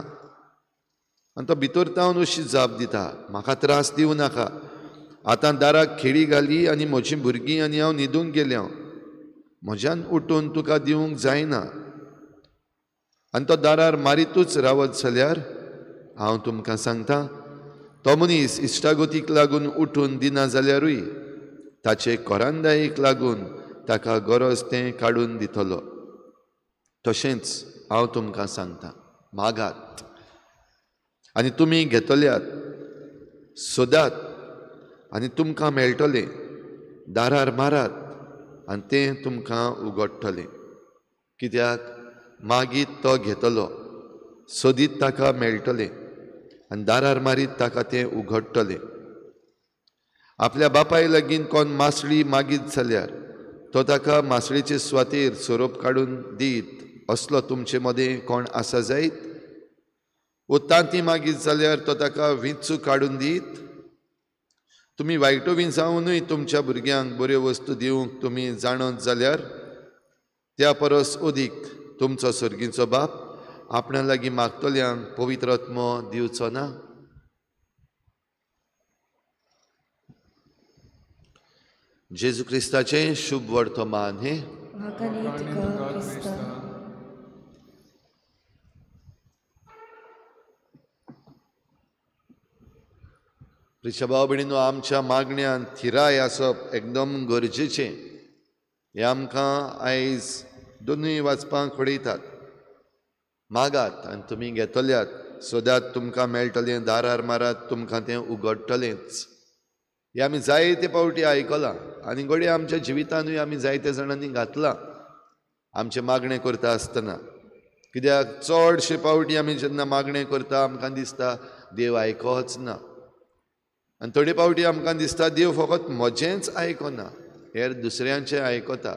आनी तो भितर तावन अशी जाप दिता, म्हाका त्रास दिवं नाका, आतां दाराक खेळी घाली आनी म्हजीं भुरगीं आनी हांव न्हिदूंक गेलें, म्हज्यान उठून तुका दिवंक जायना. आनी तो दारार मारितूच रावत जाल्यार हांव तुमकां सांगता, तो मनीस इश्टागतीक लागून उठून दिना जाल्यारूय ताचे कोरांदायेक लागून ताका गरज तें काडून दितलो. तशेंच हांव तुमकां सांगता, मागात आनी तुमी घेतल्यात, सोदात आनी तुमकां मेळटलें, दारार मारात आनी तें तुमकां उगडटलें. कित्याक मागीर तो घेतलो, सोदीत ताका मेळटलें आनी दारार मारीत ताका तें उगडटलें. आपल्या बापाय लागीं कोण मासळी मागीत जाल्यार तो ताका मासळीचे सुवातेर सोरोप काडून दीत असलो तुमचे मदें कोण आसा जायत? वो तांती मागीत जाल्यार तो ताका विंचू काडून दीत? तुमी वायटो बी जावनूय तुमच्या भुरग्यांक बऱ्यो वस्तू दिवंक तुमी जाणत जाल्यार त्या परस अदीक तुमचो सर्गीचो बाप आपणा लागीं मागतल्यांक पवित्र आत्मो दिवचो ना? जेजू क्रिस्ताचें शुभ वर्तमान हें. प्रिय भाव भयणींनो, आमच्या मागण्यान थिराय आसप एकदम गरजेचें. हें आमकां आयज दोनूय वाचपाक खडयतात. मागात आनी तुमी घेतल्यात, सोदात तुमकां मेळटलें, दारार मारात तुमकां तें उगडटलेंच. हें आमी जायते पावटी आयकलां आनी घडये आमच्या जिवितानूय आमी जायते जाणांनी घातलां आमचें मागणें करता आसतना. कित्याक चडशे पावटी आमी जेन्ना मागणें करता आमकां दिसता देव आयकोच ना, आनी थोडे पावटी आमकां दिसता देव फकत म्हजेंच आयकना, हेर दुसऱ्यांचें आयकता.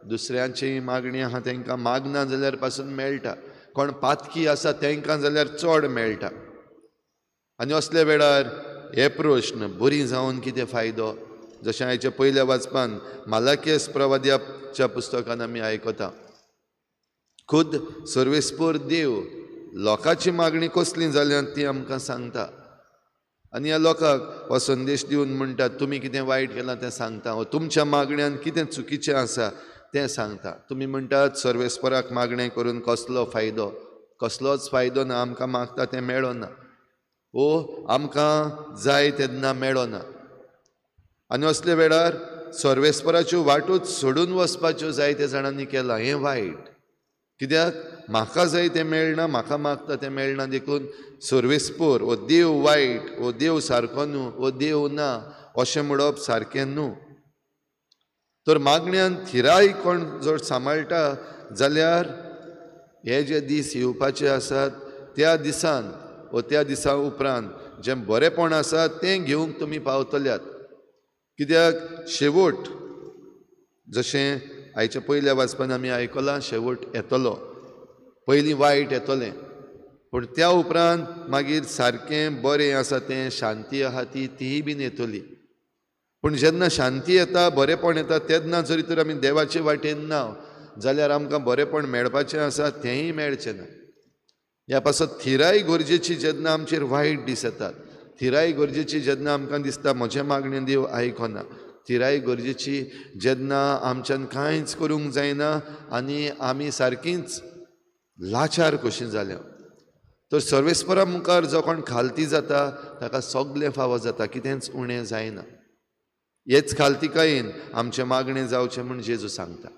दुसऱ्यांची मागणी आहा तांकां मागना जाल्यार पासून मेळटा, कोण पातकी आसा तांकां जाल्यार चड मेळटा. आनी असल्या वेळार हे प्रश्न बरी जावन कितें फायदो? जशें आयच्या पयल्या वाचपान मालाकेस प्रवाद्याच्या पुस्तकान आमी आयकता, खुद सर्वेस्पोर देव लोकांची मागणी कसली जाल्या ती आमकां सांगता. आनी ह्या लोकांक हो संदेश दिवन म्हणटा तुमी कितें वायट केलां तें सांगता, हो तुमच्या मागण्यान कितें चुकीचें आसा तें सांगता. तुमी म्हणटात सर्वेस्पराक मागणें करून कसलो फायदो? कसलोच फायदो ना, आमकां मागता तें मेळना, ओ आमकां जाय तेन्ना मेळना. आनी असल्या वेळार सर्वेस्पराच्यो वाटूच सोडून वचपाच्यो जायते जाणांनी केलां. हें वायट. कित्याक म्हाका जाय तें मेळना, म्हाका मागता तें मेळना, देखून सर्वेस्पोर हो देव वायट, हो देव सारको न्हू, हो देव ना अशें म्हणप सारकें न्हू. तर मागण्यान थिराय कोण जर सांबाळटा जाल्यार हे जे दीस येवपाचे आसात त्या दिसान वो त्या दिसा उपरांत जें बरेंपण आसा तें घेवंक तुमी पावतल्यात. कित्याक शेवट जशें आयच्या पयल्या वाचपान आमी आयकलां, शेवट येतलो, पयलीं वायट येतलें पूण त्या उपरांत मागीर सारकें बरें आसा तें, शांती आहा ती तीय बीन येतली. पूण जेन्ना शांती येता, बरेंपण येता, तेन्ना जरी तर आमी देवाचे वाटेन ना जाल्यार आमकां बरेंपण मेळपाचें आसा तेंय मेळचें ना. ह्या पासत थिराय गरजेची जेन्ना आमचेर वायट दीस येतात, थिराय गरजेची जेन्ना आमकां दिसता म्हजें मागणें देव आयकना, थिराय गरजेची जेन्ना आमच्यान कांयच करूंक जायना आनी आमी सारकींच लाचार कशीं जाल्या, तर सर्वेस्परा मुखार जो कोण खालती जाता ताका सगळें फावो जाता, कितेंच उणें जायना. हेच खालतिकायेन आमचें मागणें जावचें म्हूण जेजू सांगता.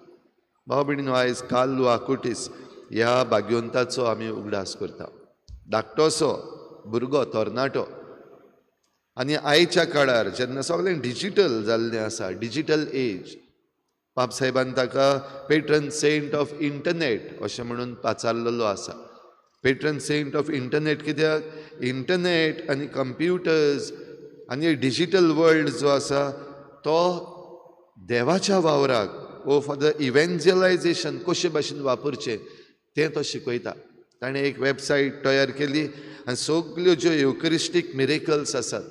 भाव भयणीनो, आयज कार्लो आकुटीस ह्या भाग्यवंताचो आमी उगडास करता. धाकटोसो भुरगो, तरणाटो, आनी आयच्या काळार जेन्ना सगळें डिजीटल जाल्लें आसा, डिजीटल एज, बापसाहेबान ताका पेट्रन सेंट ऑफ इंटरनेट अशें म्हणून पाचारलेलो आसा. पेट्रन सेंट ऑफ इंटरनेट कित्याक? इंटरनेट आनी कंप्युटर्स आनी डिजीटल वर्ल्ड जो आसा तो देवाच्या वावराक वो फॉर the इव्हेंजलायजेशन कशे भाशेन वापरचें तें तो शिकयता. ताणें एक वेबसायट तयार केली आनी सगल्यो ज्यो युकरिस्टीक मिरेकल्स आसात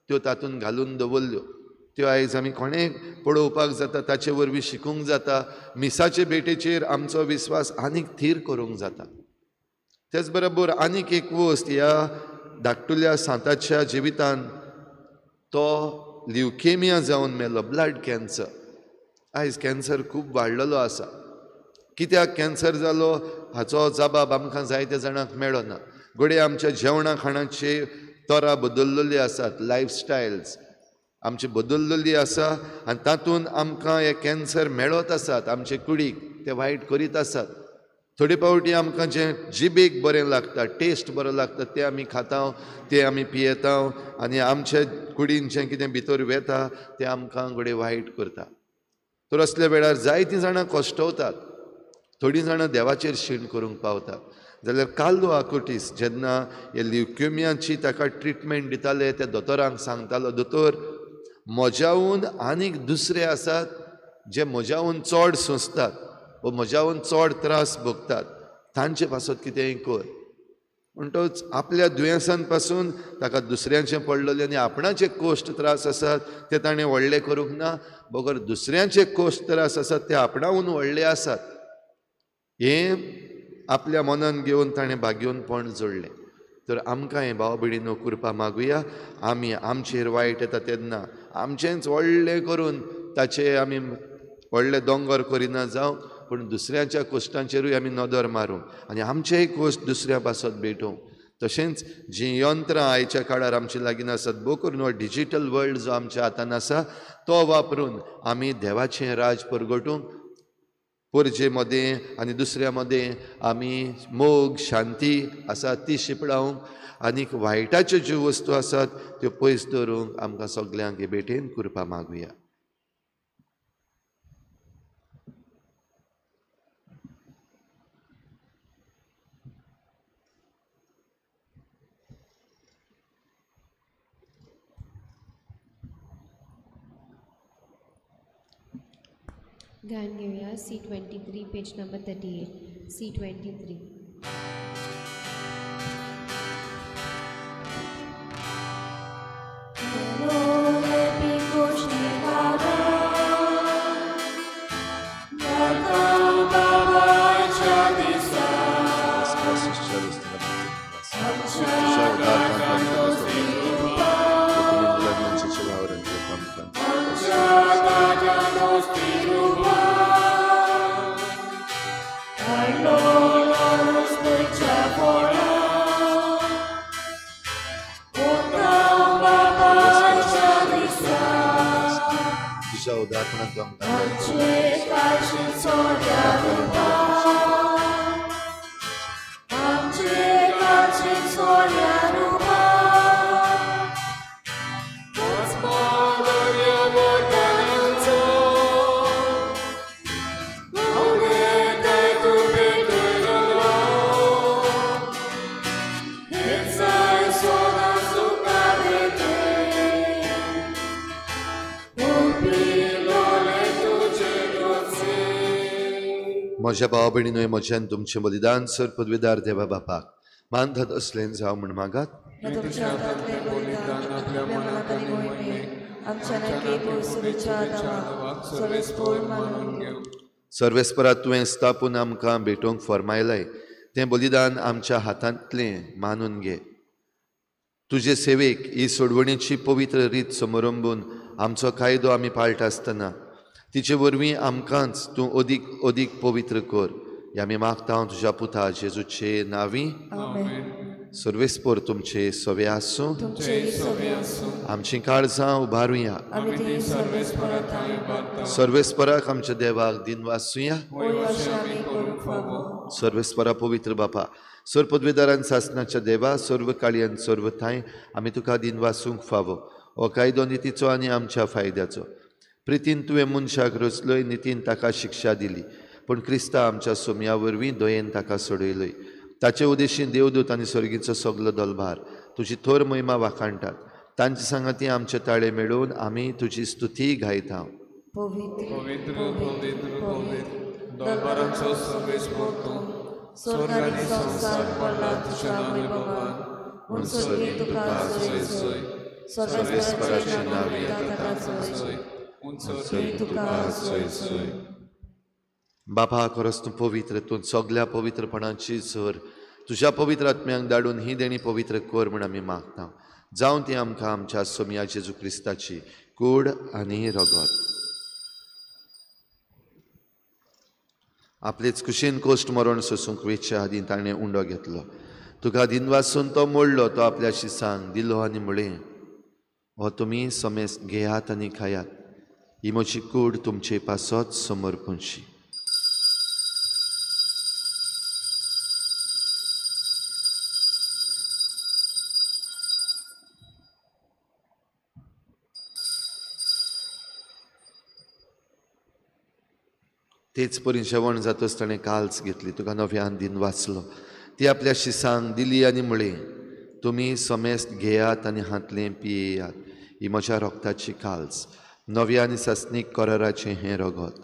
त्यो तातूंत घालून दवरल्यो. त्यो आयज आमी कोणें पळोवपाक जाता, ताचे वरवीं शिकूंक जाता. मिसाचे भेटेचेर आमचो विस्वास आनीक थीर करूंक जाता. तेच बरोबर आनीक एक वस्त ह्या धाकटुल्या सांताच्या जिवितान तो ल्युकेमिया जावन मेलो, ब्लड कॅन्सर. आयज कॅन्सर खूब वाडलेलो आसा. कित्याक कॅन्सर जालो हाचो जबाब आमकां जायत्या जाणांक मेळना. घडये आमच्या जेवणा खाणाची तरा बदल्लेली आसात, लायफस्टायल्स आमची बदल्लेली आसा आनी तातूंत आमकां हे कॅन्सर मेळत आसात, आमचे कुडीक ते वायट करीत आसात. थोडे फावटी आमकां जें जिबेक बरें लागता, टेस्ट बरो लागता, तें आमी खाता, तें आमी पियेता आनी आमच्या कुडीन जें कितें भितर वेता तें आमकां घडये वायट करता. तर असल्या वेळार जायतीं जाणां कश्टवतात, थोडीं जाणां देवाचेर शीण करूंक पावतात. जाल्यार कार्लो आकुटीस जेन्ना हे ल्युक्युमियाची ताका ट्रिटमेंट दिताले त्या दोतोरांक सांगतालो, दोतोर म्हज्याहून आनीक दुसरे आसात जे म्हज्याहून चड सोंसतात व म्हज्याहून चड त्रास भोगतात, तांचे पासत कितेंय कर. म्हणटच आपल्या दुयेंसान पासून ताका दुसऱ्यांचें पडलेलें आनी आपणाचे कोश्ट त्रास आसात ते ताणें व्हडले करूंक ना, बगर दुसऱ्यांचे कोश्ट त्रास आसात ते आपणाहून व्हडले आसात हें आपल्या मनान घेवन ताणें भाग्योनपण जोडलें. तर आमकां हें भाव भयणीनो कृपा मागुया, आमी आमचेर वायट येता तेन्ना आमचेंच व्हडलें करून ताचे आमी व्हडले दोंगर करिना जावं, पूण दुसऱ्यांच्या कोश्टांचेरूय आमी नदर मारूंक आनी आमचेय कोश्ट दुसऱ्या पासत भेटोवंक. तशेंच जीं यंत्रां आयच्या काळार आमचे लागीं आसात, भोव करून हो डिजीटल वर्ल्ड जो आमच्या हातान आसा तो वापरून आमी देवाचें राज परगटूंक, परजे मदें आनी दुसऱ्या मदें आमी मोग शांती आसा ती शिंपडावंक आनीक वायटाच्यो ज्यो वस्तू आसात त्यो पयस दवरूंक आमकां सगल्यांक हे भेटेन कृपा मागुया. गान घेऊया C23 page number 38 C23. म्हज्या भाव भयणीनो, म्हज्यान तुमचें बलिदान सर पदवीदार देवा बापाक मानतात असलें जावं म्हूण मागात. सर्वेस्परा तुवें स्थापून आमकां भेटोवंक फर्मायलाय तें बलिदान आमच्या हातांतलें मानून घे. तुजे सेवेक ही सोडवणेची पवित्र रीत समरंबून आमचो कायदो आमी पाळटा आसतना तिचे वरवीं आमकांच तूं अदीक अदीक पवित्र कर. हे आमी मागता तुज्या पुता जेजूचे नांवी. सर्वेस्पर तुमचे सवे आसूं. आमचीं काळजां उबारुया. सर्वेस्पराक आमच्या देवाक दिनवासुया. सर्वेस्परा पवित्र बापा, सर्व पदवीदारान सासनाच्या देवा, सर्व काळयान सर्व ठांय आमी तुका दिनवासूंक फावो. हो कायदो नितीचो आनी आमच्या फायद्याचो. प्रितीन तुवें मनशाक रचलोय, नितीन ताका शिक्षा दिली, पूण क्रिस्ता आमच्या सोम्या वरवीं दयेन ताका सोडयलोय. ताचे उदेशीं देवदूत आनी सर्गीचो सगलो दलभार तुजी थोर महिमा वाखाणटात. तांचे सांगाती आमचे ताळे मेळोवन आमी तुजी स्तुती गायता. पवित्र पवित्र पवित्र दरबाराचो सर्वेस्पर तूं, स्वर्ग आनी संवसार पडला तुज्या वैभवान, म्हूण स्वर्गीत तुका जय जय. सर्वेस्पराचे नांव येता तुका जय जय. बापा, खरोच तूं पवित्र, तूं सगल्या पवित्रपणाची सर. तुज्या पवित्र आत्म्यांक धाडून ही देणी पवित्र कर म्हूण आमी मागता. जावं ती आमकां आमच्या सोमया जेजू क्रिस्ताची कूड आनी रगत. आपलेच कुशीन कोश्ट मरण सोसूंक वेच्या आदीं ताणें उंडो घेतलो. तुका दिनवासून तो मोडलो, तो आपल्या शिसांक दिलो आनी म्हळें, हो तुमी समेस्त घेयात आनी खायात, ही म्हजी कूड तुमचे पासत समर्पणशी. तेच परी जेवण जातच ताणें काल्स घेतली, तुका नव्यान दिन वाचलो, ती आपल्या शिसांक दिली आनी म्हळें, तुमी समेस्त घेयात आनी हांतलें पियेयात, ही म्हज्या रोगताची काल्स, नव्या आनी सासणीक कराराचें हें रगत,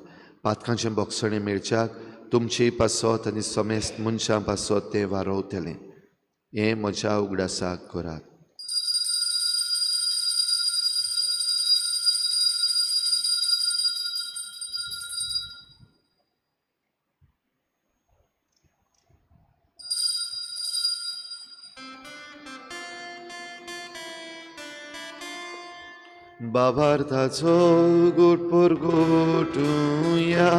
पातकांचें बोगसणें मेळच्याक तुमचे पासत आनी समेस्त मनशां पासत तें वारोवतलें. हें म्हज्या उगडासाक करात. बाबार्थाचो गोट परगोटुया,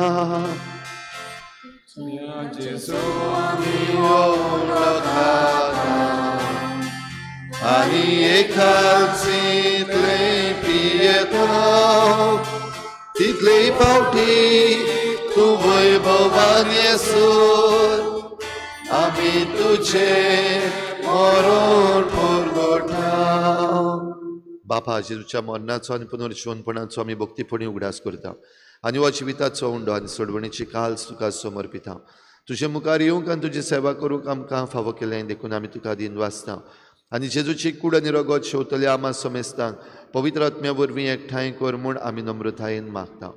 आनी एकाचीतले पियेता तितले पावटी तूं वैभवान येसूर आमी तुजें मरण परगोटा. बापा, जेजूच्या मरणाचो आनी पुनर्जिवनपणाचो आमी भक्तीपणी उगडास करता आनी हो जिविताचो उंडो आनी सोडवणेची काल्स तुका समर्पिता. तुजे मुखार येवंक आनी तुजी सेवा करूंक आमकां फावो केलें देखून आमी तुका दिन वाचता आनी जेजूची कूड आनी रगत शेवतल्या आमा समेस्तांक पवित्र आत्म्या वरवीं एकठांय कर म्हूण आमी नम्रतायेन मागता.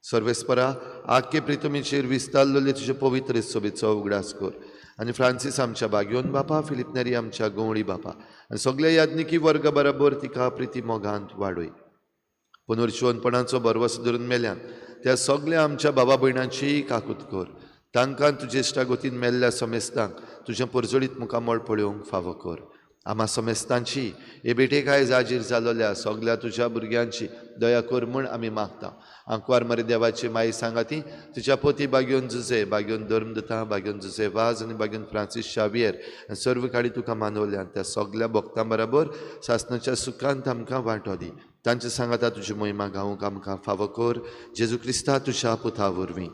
सर्वेस्परा, आख्खे प्रितमीचेर विस्तारलेले तुजे पवित्र सोबेचो उगडास कर आनी फ्रांसीस आमच्या बाग्योन बापा, फिलिप नेरी आमच्या गवळी बापा आनी सगल्या याज्ञिकी वर्गा बराबर तिका प्रिती मोगांत वाडय. पुनर्जिवनपणाचो भरवस धरून मेल्यान त्या सगल्या आमच्या बाबा भयणांचीय काकूत कर. तांकां तुजे इश्टागतीन मेल्ल्या समेस्तांक तुजें परजळीत मुखामळ पळोवंक फावो कर. आमा समेस्तांची हे भेटेक आयज हाजीर जालोल्या सगल्या तुज्या भुरग्यांची दया कर म्हूण आमी मागता. आंकवार मरे देवाची माई सांगाती तुज्या पोती बाग्योन जुजे, बाग्योन धर्मदता, बाग्योन जुजे वाज आनी बाग्योन फ्रांसीस शावियर आनी सर्व काडी तुका मानवल्यान त्या सगल्या भक्तां बराबर सासणाच्या सुखांत आमकां वांटो दी. तांचे सांगाता तुजी महिमा गावंक आमकां फावो कर, जेजू क्रिस्ता तुज्या पुता वरवीं.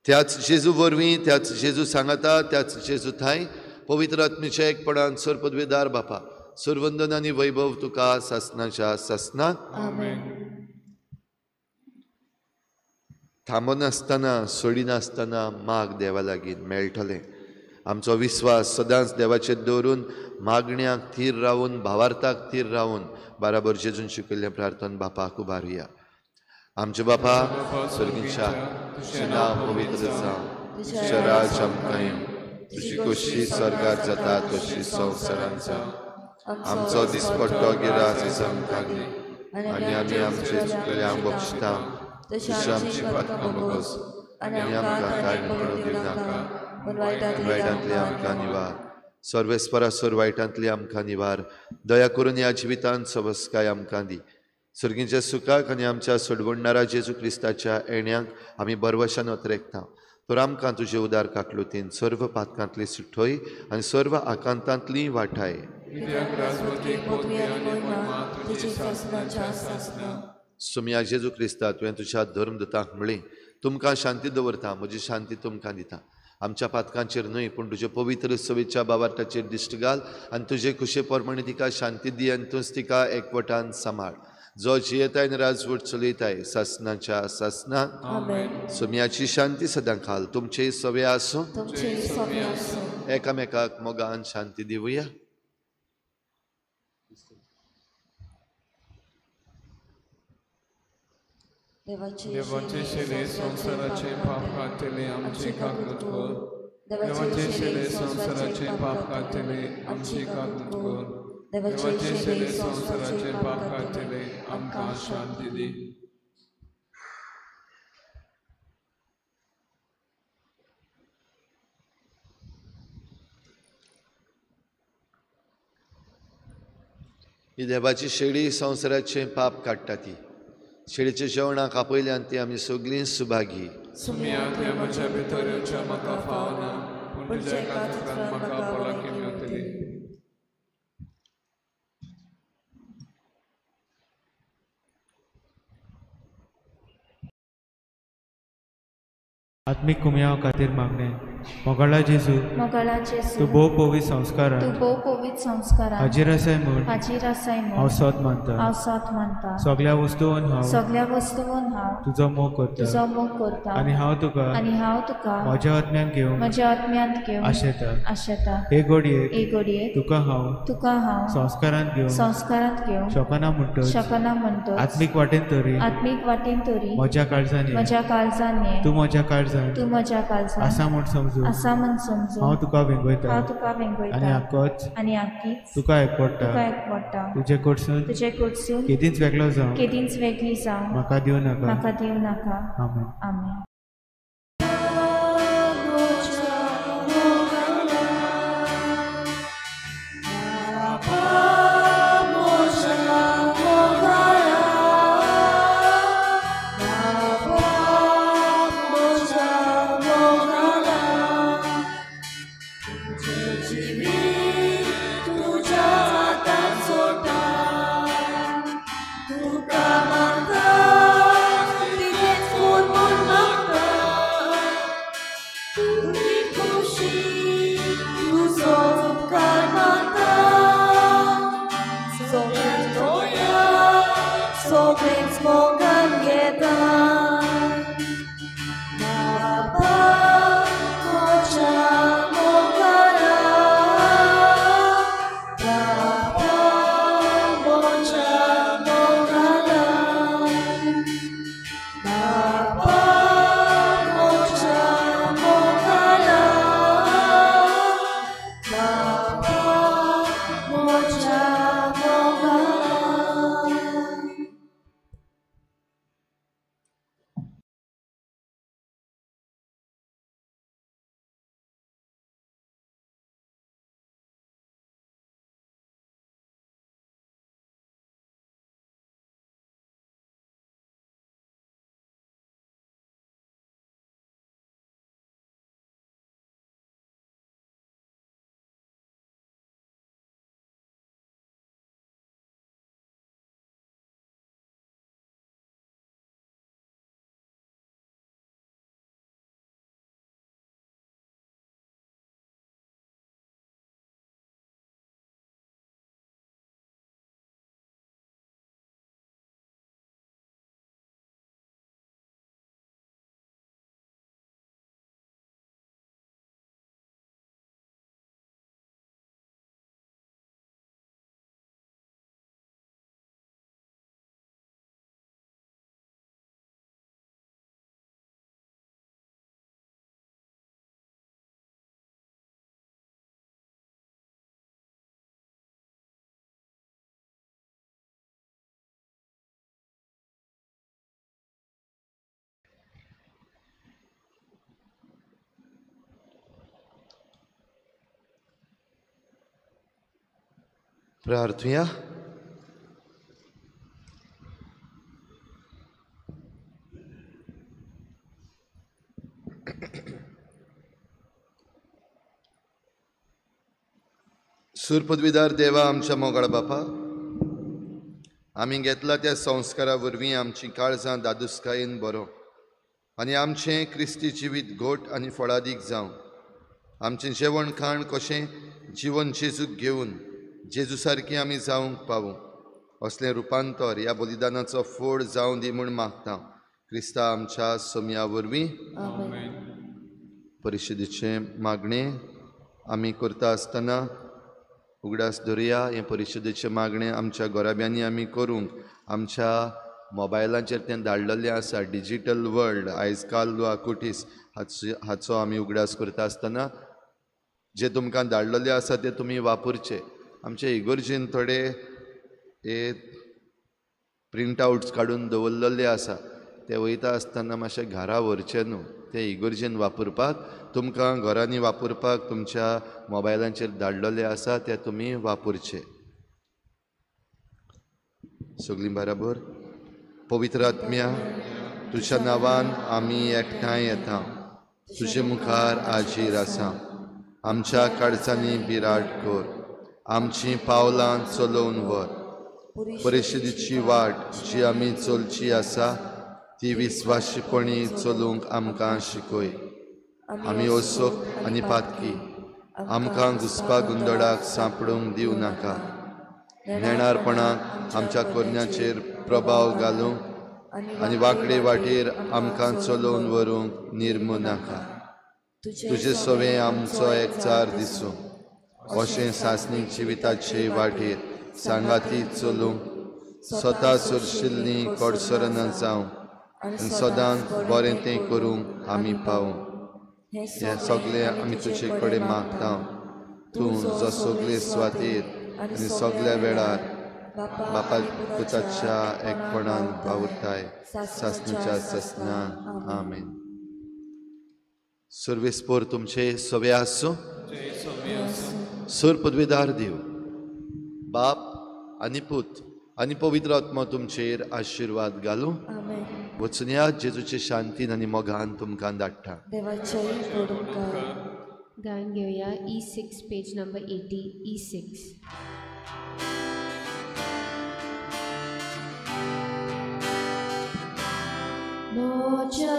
त्याच जेजू वरवीं, त्याच जेजू सांगाता, त्याच जेजू थांय पवित्र आत्मेच्या एकपणान सर्वपदवीदार बापा, सर्वंदन आनी वैभव तुका सासणाच्या सासणाक. थांबनासतना सोडिनासतना माग देवा लागीं मेळटलें. आमचो विस्वास सदांच देवाचेर दवरून मागण्याक थीर रावून भावार्थाक थीर रावून बराबर जेजून शिकयल्लें प्रार्थना बापाक उबारुया. आमचे बापा स्वर्गीच्या, तुजें नांव पवित्र जावं, तुजें राज आमकां येवं, तुजी खोशी स्वर्गात जाता तशी संवसारांत जावं. आमचो दिसपट्टो गिरास आमकां दी आनी आमी आमचे चुकल्यांक बक्षिता तशी आमची पातकां बोगस आनी आमकां कांय पडूंक दिवनाका, वायटांतली आमकां निवार. सर्वेस्परा सर वायटांतली आमकां निवार. दया करून ह्या जिवितांत सवस्काय आमकां दी. सर्गीच्या सुखाक आनी आमच्या सोडवणणारा जेजू क्रिस्ताच्या येण्याक आमी बरवशान अत्रेकता. तर आमकां तुजे उदार काकलुतीन सर्व पातकांतली सुटोय आनी सर्व आकांतांतली वाठाय. सुम्या जेजू क्रिस्ता, तुवें तुज्या धर्मदूतांक म्हळें, तुमकां शांती दवरता, म्हजी शांती तुमकां दिता. आमच्या पातकांचेर न्हय पूण तुजे पवित्र सवेच्या बाबार्टाचेर दिश्ट घाल आनी तुजे खुशे प्रमाणे तिका शांती दी आनी तूंच तिका एकवटान सांबाळ. जो जियेताय आनी राजवट चलयताय सासणाच्या सासणाक. सोम्याची शांती सदां खाल तुमचे सवे आसूं. एकामेकाक मोगान शांती दिवया. देवाचे शिले संवसाराचे पाप काडटले आमची काकूत कर. देवाचे शिले संवसाराचे पाप काडटले आमची काकूत कर. देवाचे शिले संवसाराचे पाप काडटले आमकां शांती दी. ही देवाची शेळी संवसाराचे पाप काडटा. ती शेळीच्या जेवणाक आपयल्यान ती आमी सगळीं सुभागी. म्हज्या भितर येवच्या म्हाका फावना, पूण तुज्या एका उतरान म्हाका भलायकी मेळटली. आत्मीक कुमयाव खातीर मागणें. मोगाळा जेजू, मोगाळा जेजू, तूं भोव पवित्र संस्कारान, तूं भोव पवित्र संस्कारान हाजीर आसाय म्हूण, हाजीर आसाय म्हूण हांव सोद मानता, हांव सोद मानता। सगळ्या वस्तून हांव, सगळ्या वस्तून हांव तुजो मोग करता, तुजो मोग करता आनी हांव तुका, आनी हांव तुका म्हज्या आत्म्यान घेवन, म्हज्या आत्म्यांत घेवन आशेता, आशेता। हे घडयेक, हे घडयेक तुका हांव, तुका हांव संस्कारांत घेवन, संस्कारांत घेवन शकना म्हणटच, शकना म्हणटच आत्मीक वाटेन तरी, आत्मीक वाटेन तरी म्हज्या काळजान, म्हज्या काळजान ये, तूं म्हज्या काळजान, तूं म्हज्या काळजान आसा म्हूण समजून, आसा म्हूण समजून हांव तुका वेंगयता, हांव तुका वेंगयता आनी आकोच, आनी आकीच तुका एकवडटा, तुका एकवडटा। तुजे कडसून, तुजे कडसून केदींच वेगळो जावं, केदींच वेगळी जावं म्हाका दिवं नाका, म्हाका दिवं नाका। आमेन। आमेन। प्रार्थुया। सूरपदवीदार देवा आमच्या मोगाळ बापा, आमी घेतला त्या संस्कारा वरवीं आमची काळजां दादुस्कायेन बरो आनी आमचें क्रिस्ती जिवीत घोट आनी फळादीक जावं। आमचें जेवण खाण कशें जिवन जेजूक घेवन जेजू सारकें आमी जावंक पावूं असलें रुपांतर ह्या बलिदानाचो फोड जावं दी म्हूण मागता क्रिस्ता आमच्या सोमया वरवीं। परिशदेचें मागणें आमी करता आसतना उगडास दवरया। हें परिशदेचें मागणें आमच्या घराब्यांनी आमी करूंक आमच्या मोबायलाचेर तें धाडलेलें आसा। डिजीटल वर्ल्ड आयज काल आकुटीस हाचो आमी उगडास करता आसतना जे तुमकां धाडलेलें आसा तें तुमी वापरचें। आमचे इगर्जेन थोडे हे प्रिंट आवट्स काडून दवरलेले आसा, ते वयता आसतना मातशें घरा व्हरचें न्हू, ते इगर्जेन वापरपाक तुमकां घरांनी वापरपाक तुमच्या मोबायलांचेर धाडलेले आसा ते तुमी वापरचे। सगळीं बराबर पवित्र आत्म्या तुज्या नांवान आमी एकठांय येता, तुजे मुखार हाजीर आसा। आमच्या काळजांनी बिराड कर, आमची पावलां चलोवन व्हर। परिशदेची वाट जी आमी चलची आसा ती विस्वाशीपणी चलूंक आमकां शिकय। आमी असोक आनी पातकी, आमकां घुसपा गोंदळाक सांपडूंक दिवं नाका. नेणारपणाक आमच्या कोरण्याचेर प्रभाव घालूंक आनी वांकडे वाटेर आमकां चलोवन व्हरूंक निर्मू नाका. तुजे सवें आमचो एकचार दिसूं, अशें सासणीक जिविताचे वाटेर सांगाती चलूंक स्वता सुरशिल्लीं कडसरना जावं आनी सदांच बरें तें करूंक आमी पावूं. हें सगळें आमी तुजे कडेन मागता, तूं जो सगळे सुवातेर आनी सगळ्या वेळार बापा पुताच्या एकपणान वावुरताय सासणीच्या सासना. आमेन. सर्वेस्पोर तुमचे सवे आसूं. सुर पदवेदार देव बाप आनी पूत आनी पवित्र आत्मा तुमचेर आशिर्वाद घालूं. वचुनया जेजूचे शांतीन आनी मोगान तुमकां धाडटा. गायन घेवया E6 page number 80 E6. म्हज्या